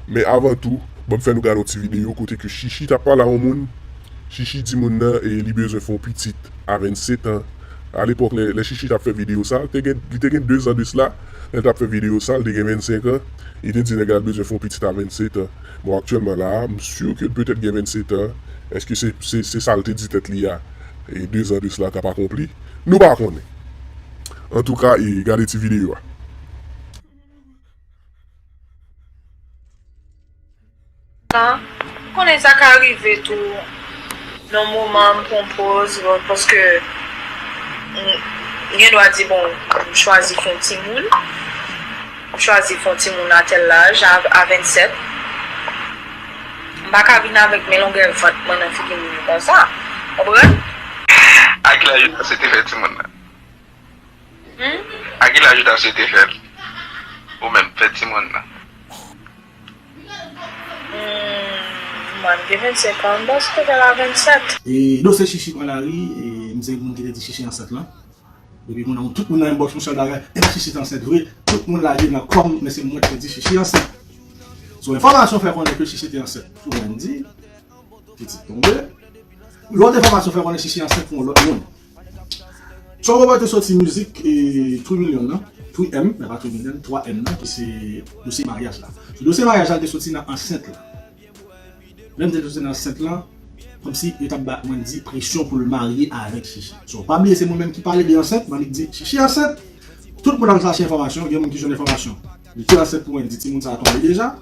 Men avan tou, ban m fè nou gade yon ti videyo kote ke Chichi t ap pale a yon moun. Chichi di moun nan e li bezwen fè yon pitit a vennsetan. A lepòk, lè, lè Chichi t ap fè videyo sa, li te gen, li te gen dezan de sila. Lè l t ap fè videyo sa, li te gen vennsenk an. Li te di nèg la l bezwen fè yon pitit a vennsetan. Bon, aktyèlman la a, m si ke l petèt gen vennsetan. Èske se, se, se sa l te di tèt li a, e dezan de sila k ap akonpli? Nou pa konnen. Antouka, e gade ti videyo a. Konnen sa ka rive tou, nan moman m pran poz, bon, paske m gen dwa di, bon, m chwazi fè yon timoun, m chwazi fè yon timoun a tèl laj, a, a vennsèt. M pa ka vin avèk men longè vant mwen nan figi moun yo konsa. Konprann? A ki laj ou ta swete fè timoun nan? Hmm? A ki laj ou ta swete fè l? Ou menm, fè timoun nan. Hmm, mwen, m gen vennsenk an, m panse te fè l a vennsèt. E dosye Chichi pran lari, e m se moun ki te di Chichi ansent lan. Depi moun nan, tout moun nan inbox m sèl bagay, e Chichi te ansent vre, tout moun lage nan kòm, men se mwen ki te di Chichi ansent. So, enfòmasyon fè konnen ke Chichi te ansent pou Wendy, pitit tonbe. Lòt enfòmasyon fè konnen Chichi ansent pou yon lòt moun. Trump Robert te soti mizik e Three Million nan, Three M, men pa Three Million, twa M nan, ki se dosye maryaj la. So, dosye maryaj la te soti nan ansent la. Lè m te soti nan ansent lan, Kòmsi yo t ap ba Wendy presyon pou l marye avèk Chichi. So, pa bliye se mwen menm ki pale de ansent, m annik di Chichi ansent. Tout moun ap chache enfòmasyon, gen moun ki jwenn enfòmasyon. Li te ansent pou Wendy, timoun sa a tonbe deja.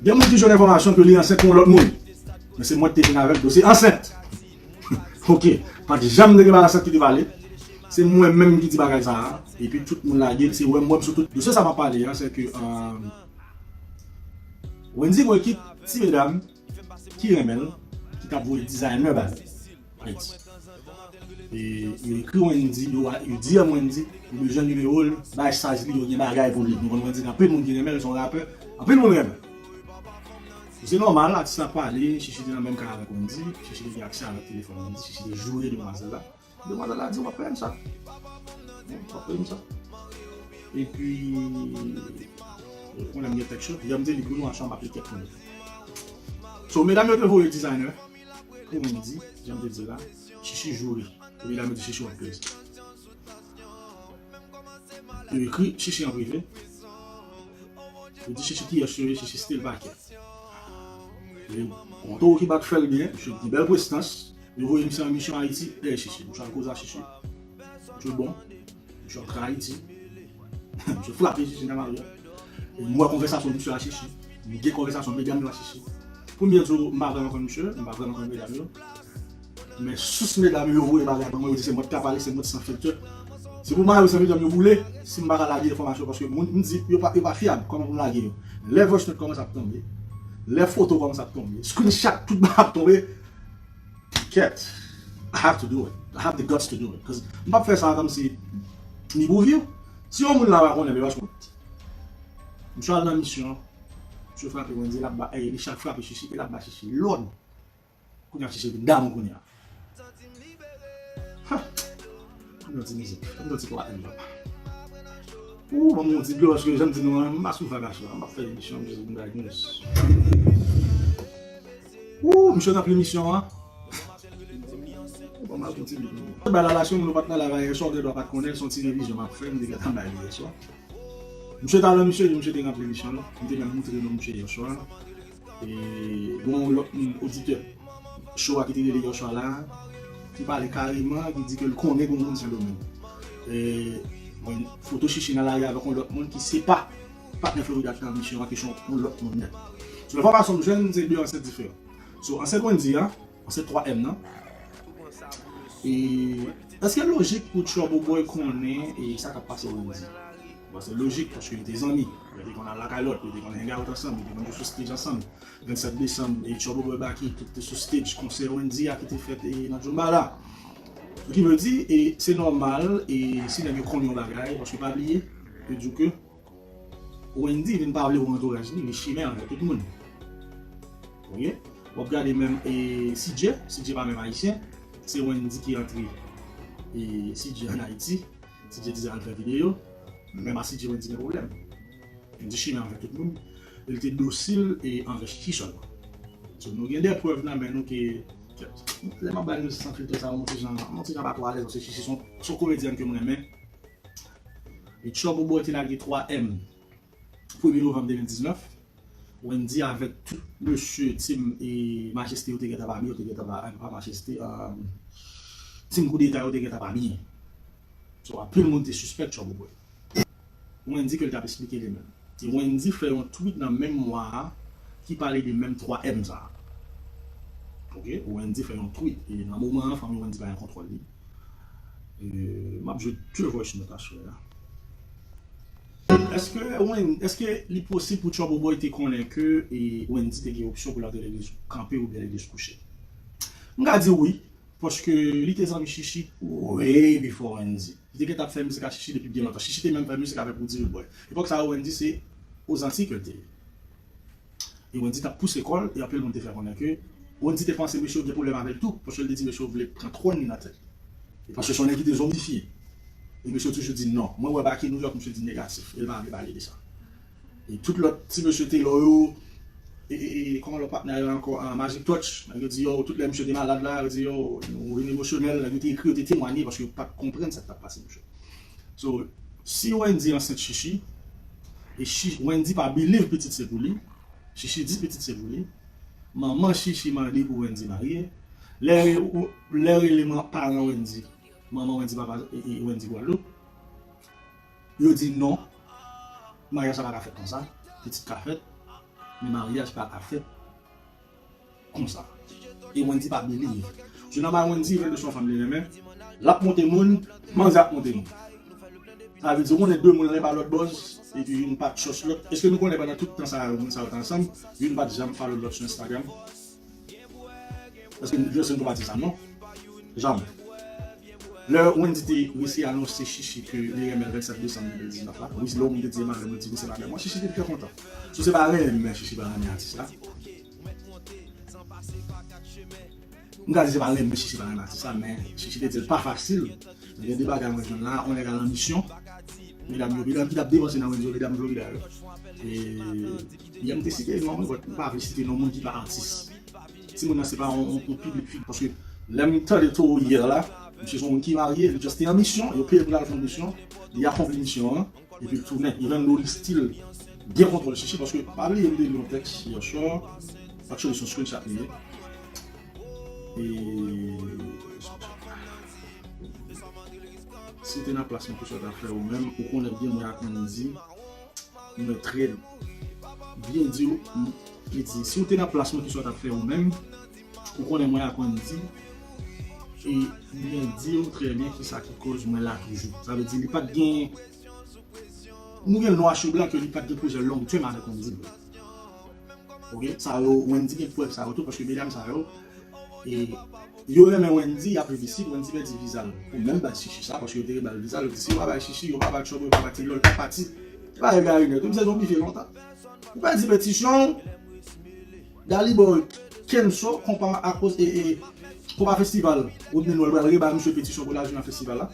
Gen moun ki jwenn enfòmasyon ke li ansent pou yon lòt moun. Men se mwen ki te vin avèk dosye ansent. Ok, pa t janm te gen bagay ansent ki te pale. Se mwen menm ki di bagay sa a. Epi tout moun lage l, se wè m wè m sou tout. Dosye sa m ap pale a, se ke, euh, Wendy voye kit ti medam ki renmen l, ki t ap voye designer ba li. Ayiti. E yo ekri Wendy, yo, yo D M Wendy, yo bezwen nimewo l, bay saj li, yo gen bagay pou li. Nou konn Wendy gen anpil moun ki renmen l, se yon rapè, anpil moun renmen l. Se nòmal, atis la pale, Chichi te nan menm kay avèk Wendy, Chichi te gen aksè avèk telefòn Wendy, Chichi te joure demwazèl la. Demwazèl la di, "W ap peye m sa. W ap peye m sa." Epi, kounye a m gen tèks yo, jan m te di pou nou, acha m ap li kèk moun. So, medam yo te voye designer pou Wendy, jan m te di la, Chichi joure. Epi medam yo di Chichi w ap peye sa. Yo ekri Chichi an prive. Yo di Chichi kiyès yo ye, Chichi still pa kè. E yon toro ki bat fè l byen, misye gen bèl prestans. Yo voye misye an misyon Ayiti, dèyè Chichi. Misye al koze a Chichi. Misye bon. Misye antre Ayiti. Misye frape Chichi nan lari a. E m wè konvèsasyon misye a Chichi. M gen konvèsasyon medam yo a Chichi. Pou m byen di w, m pa vrèman konn misye, m pa vrèman konn medam yo. Men sous medam yo voye bagay ban mwen, yo di se mwen ki ka pale, se mwen ki san filtè. Se pou mari yo san filtè yo boule, si m pa ka lage enfòmasyon, paske moun, m di, yo pa, yo pa fyab, kòman pou m lage yo? Lè voice note kòmanse ap tonbe, lè foto kòmanse ap tonbe, screenshot, tout bagay ap tonbe, kèt, I have to do it. I have the guts to do it. 'Cause m p ap fè sa kòmsi ni pou viv. Si yon moun la pa konnen, men pa kont. Misye al nan misyon, misye frape Wendy, l ap ba, eh, li chak frape Chichi, e l ap ba Chichi lòd. Kounye a Chichi vin damou kounye a. Ha! Ann yon ti mizik, ann yon ti twa M, papa. Ou, ban m yon ti dlo, paske jan m di nou an, m pa sou vag aswè a, m ap fè emisyon, m jis vin bay news. Ou, misye nan pli misyon an. Bon, m al kontinye. Bay la la, si yon moun ou pa t nan live a yè swa, ou gen dwa pa t konnen, se yon ti revizyon m ap fè, m te gentan bay li yè swa. Misye t al nan misye, misye te ranpli misyon l. M te menm moutre nou misye yè swa. E gen yon lòt moun, oditè show a ki te rele yè swa la, ki pale kareman, ki di ke l konnen gen yon moun Sendomeng. E, bon, foto Chichi nan lari avèk yon lòt moun ki se pa patnè Florida ki nan misyon an, ki se yon lòt moun nèt. So, enfòmasyon m jwenn, se de ansent diferan. So, ansent Wendy a, ansent twa M nan. E, èske lojik pou Trouble Boy konnen e sa k ap pase Wendy? Bon, se lojik, paske yo te zanmi. Yo te konn al lakay lòt, yo te konn hang out ansanm, yo te konn jwe sou stage ansanm. Vennsèt desanm, e Trouble Boy Baky, tout te sou stage, konsè Wendy a ki te fèt, e, nan Djoumba la. Ki vle di, e, se nòmal, e, si nèg yo konn yon bagay, paske pa bliye, yo di w ke Wendy vin pa vle wè antouraj li, li chimè avèk tout moun. Ok? W ap gade menm, e, C J, C J pa menm ayisyen, se Wendy ki antre, e, C J ann Ayiti, C J di al fè videyo, menm a C J Wendy gen pwoblèm. Wendy chimè avèk tout moun, e li te dosil e anvè Chichi sèlman. So, nou gen de prèv nan men nou ke, ke, lè m ap bay nou san filtè sa, yon ti jan, yon ti jan pa twò alèz, paske Chichi se yon, se yon komedyèn ke m renmen. E Trouble Boy te lage twa M premye novanm de mil diznèf. Wendy avèk tout mesye team e Majeste yo te gentan pa byen, yo te gentan pa, pa Majeste, um, team Koudeta yo te gentan pa byen. So, anpil moun te sispèk Trouble Boy. Wendy ke l t ap esplike li menm. E Wendy fè yon tweet nan menm mwa a ki pale de menm twa M sa a. Ok? Wendy fè yon tweet. E nan moman an, fanmi Wendy pa gen kontwòl li. E, m ap jwe de voice note aswè a. Èske Wen-, èske li posib pou Trouble Boy te konnen ke, e, Wendy te gen opsyon pou l antre legliz kanpe oubyen legliz kouche? M ka di wi, paske li te zanmi Chichi way before Wendy. Li te gentan ap fè mizik ak Chichi depi byen lontan. Chichi te menm fè mizik avèk Roody Rude Boy. Epòk sa a, Wendy se Ozanti ke l te ye. E Wendy t ap pouse kò l, e anpil moun te fè konnen ke Wendy te panse mesye yo gen pwoblèm avè l tou, paske l te di mesye yo vle pran twòn li nan tèt li. E paske se yon nèg ki te zonbifye. E mesye yo toujou di non. Mwen wè Baky New York, misye di negatif. E l pa vle pale de sa. E tout lòt ti mesye Taylor yo, e, e, e, kòman lòt patnè yo ankò, ah, Magic Touch, nèg yo di yo, tout lè misye te malad la, yo di yo, nou vin emosyonèl, nèg yo te ekri, yo te temwanye, paske yo pa t konprann sa k t ap pase misye. So, si Wendy ansent Chichi, e Chi-, Wendy pa believe pitit se pou li, Chichi di pitit se pou li, manman Chichi mande pou Wendy marye, Lè ou- lè rele man- paran Wendy, manman Wendy, papa e- e Wendy Gwadloup, yo di non, maryaj sa pa ka fèt konsa. Pitit ka fèt, men maryaj pa ka fèt konsa. E Wendy pa believe. Jounal ba Wendy, Wendy se yon fanm li renmen. L ap monte moun, manzè ap monte moun. Sa vle di, ou konnen de moun lè pa lòt bòz, epi youn pa t trust lòt. Èske nou konnen pandan tout tan sa yo, moun sa yo t ansanm, youn pa t janm follow lòt sou Instagram? Èske nou, èske nou pa di sa, non? Janm. Lè Wendy te resi anonse Chichi ke li renmen l vennsèt desanm de mil diznèf la, wi, lè ou te di Emmanuel, mwen di wi, se pa mwen. Chichi te trè kontan. So se pa renmen Chichi pa renmen atis la. M ka di se pa renmen Chichi pa renmen atis la, men Chichi te di l pa fasil. Gen de bagay mwen jwenn la, on nèg al an misyon. Medam yo, medam ki t ap devanse nan Wendy yo, medam Florida yo. E, yè m te site non, mwen, but m pa vle site non moun ki pa atis. Timoun nan se pa yon, yon, yon piblik fig, paske lè m tande Toro yè la, misye se yon moun ki marye, li just te an misyon, yo peye pou l al fè yon misyon, li akonpli misyon an, epi l tounen. Even though li still gen kontwòl Chichi, paske pa bliye m te li yon tèks yè swa, actually se yon screenshot li ye. E si w te nan plas mwen, kisa w t ap fè ou menm, ou konnen byen mwen ak Wendy, mwen trè byen di w, m- li di, si w te nan plas mwen, kisa w t ap fè ou menm, ou konnen mwen ak Wendy, e byen di w trè byen kisa ki koz mwen la toujou. Sa vle di li pa t gen, nou gen nwa sou blan ke li pa t gen pwojè long term avèk Wendy. Ok, sa yo, Wendy gen prèv sa yo tou, paske medam sa yo, e, yo renmen Wendy, y ap revisib, Wendy pèdi viza l. Pou menm baz Chichi sa, paske yo te reba l viza l, yo di, si yo pa bay Chichi, yo pa ba Trouble, yo pa ba Taylor, l pa pati. Li pa egare nèt, wi, misye zonbifye lontan. Ou pèdi petisyon, Daliboy cancel, konpa akoz, e, e, konpa festival, Rodney Noël pral reba misye petisyon pou l al jwe nan festival la.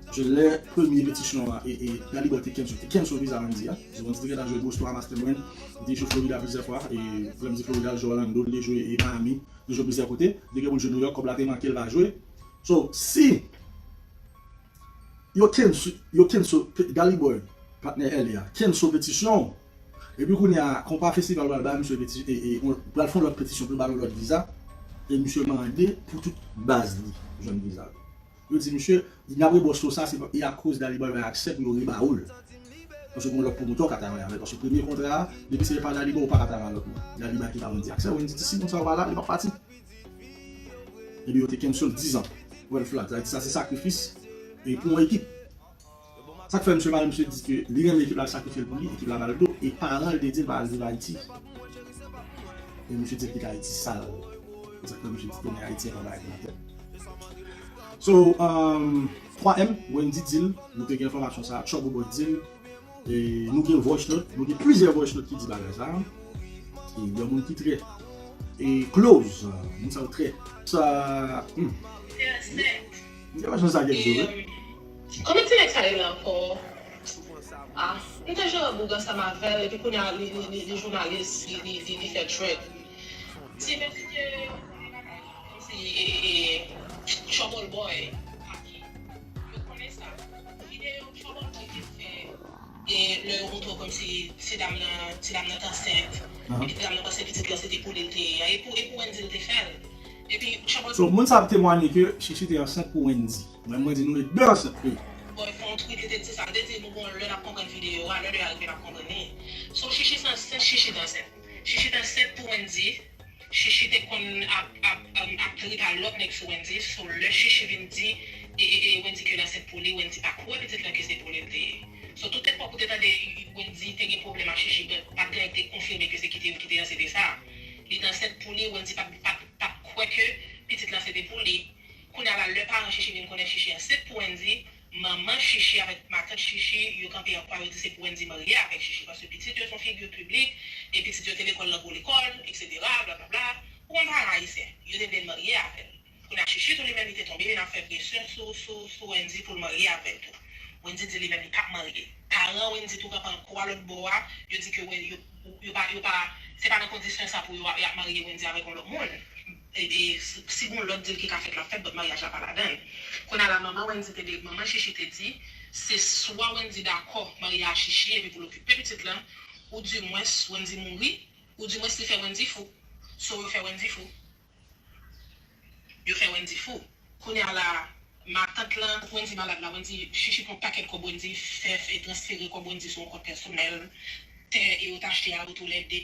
Paske lè premye petisyon an, e, e, Daliboy te cancel, te cancel viza Wendy a. Wendy te gentan jwe Boston a Mastermind, li te jwe Florida plizyè fwa, e, lè m di Florida, l jwe Orlando, li te jwe, e, Miami, li jwe plizyè kote, li te gen pou l jwe New York, kòb la te manke, l pa jwe. So, si yo cancel, yo cancel, Daliboy, patnè L A a, cancel petisyon, epi kounye a, konpa festival pral ba misye peti- e, e, on- pral fè yon lòt petisyon pou l ba l yon lòt viza, e misye mande pou tout baz li jwenn viza yo. Yo di misye, n ap rebòs ou sa, se pa- e akoz Daliboy bay aksè pou yo reba ou l. Paske gen lòt pwomotè w ka travay avè l. Paske premye kontra a, depi se pa Daliboy, ou pa ka travay lòt moun. Daliboy ki ba Wendy aksè, Wendy di si moun sa yo pa la, li p ap pati. Epi yo te cancel dizan. Red flag. Sa vle di sa se sakrifis. E pou yon ekip. Sa k fè misye mal, misye di ke li renmen ekip la, l sakrifye l pou li, ekip la ba l do, e paran l te di l pa al viv Ayiti. E misye di l kite Ayiti sal. Se sa k fè misye di tounen Ayiti pa bay nan tèt. So, um, twa M, Wendy di l, nou te gen enfòmasyon sa, Trouble Boy di l, e nou gen voice note, nou gen plizyè voice note ki di bagay sa. E yon moun ki trè e close, moun sa yo trè. Sa, hmm. M te pa chans sa kèk jou, wi. Kòman ti nèg sa rele ankò? Ah, m te jere boug ansanm avè l, epi kounye a, li, li, li, li jounalis, li, li, li, li fè dread. Ti mesye, kòmsi, e, e, e, Trouble Boy, Aki. Yo konnen sa. Videyo Trouble Boy te fè, e, lè yo montre w kòmsi ti dam nan, ti dam nan t ansent, epi ti dam nan panse pitit lan se te pou li l te ye a, e pou, e pou Wendy l te fè l. Epi Trouble So, moun sa ap temwanye ke Chichi te ansent pou Wendy. Mwen, mwen di nou, e de ansent, wi. Boy fè yon tweet, li te di sa, li te di nou gon lè n ap konprann videyo a, lè lè a rive n ap konprann li. So, Chichi se ansent, Chichi te ansent. Chichi te ansent pou Wendy, Chichi te konn ap, ap, ap, ap trip a lòt nèg sou Wendy, so lè Chichi vin di, e, e, e, Wendy ke l ansent pou li, Wendy pa kwè pitit lan ke se pou li l te ye. So, tout epòk ou te tande Wendy te gen pwoblèm ak Chichi, but pa t gen nèg te konfime ke se ki te, ki te ansent de sa. Li te ansent pou li, Wendy pa, pa, pa kwè ke pitit lan se te pou li. Kounye a la, lè paran Chichi vin konnen Chichi ansent pou Wendy, manman Chichi avèk matant Chichi, yo kanpe an kwa, yo di se pou Wendy marye avèk Chichi, paske pitit yo se yon figi piblik, e pitit yo te lekòl nan gwo lekòl, etsetera, blablabla. Ou konn paran ayisyen, yo te vle l marye avè l. Kounye a Chichi tou li menm li te tonbe, vin ap fè presyon sou, sou, sou Wendy pou l marye avè l tou. Wendy di li menm li p ap marye. Paran Wendy tou kanpe an kwa lòt bò a, yo di ke Wen- yo, yo pa, yo pa, se pa nan kondisyon sa pou yo, y ap marye Wendy avèk yon lòt moun. E, e, si, si gon lòt deal ki ka fèt, l ap fèt, but maryaj la pa ladan l. Kounye a la, manman Wendy te de, manman Chichi te di, se swa Wendy dakò marye a Chichi epi pou l okipe pitit lan, oudimwens Wendy mouri, oudimwens li fè Wendy fou. So, yo fè Wendy fou. Wendy fou. Kounye a la, matant lan, Wendy malad la, Wendy chichi pran pakèt kòb Wendy, fè, fè transfere kòb Wendy sou yon kont pèsonèl, tè e yo t achte a yo toulède.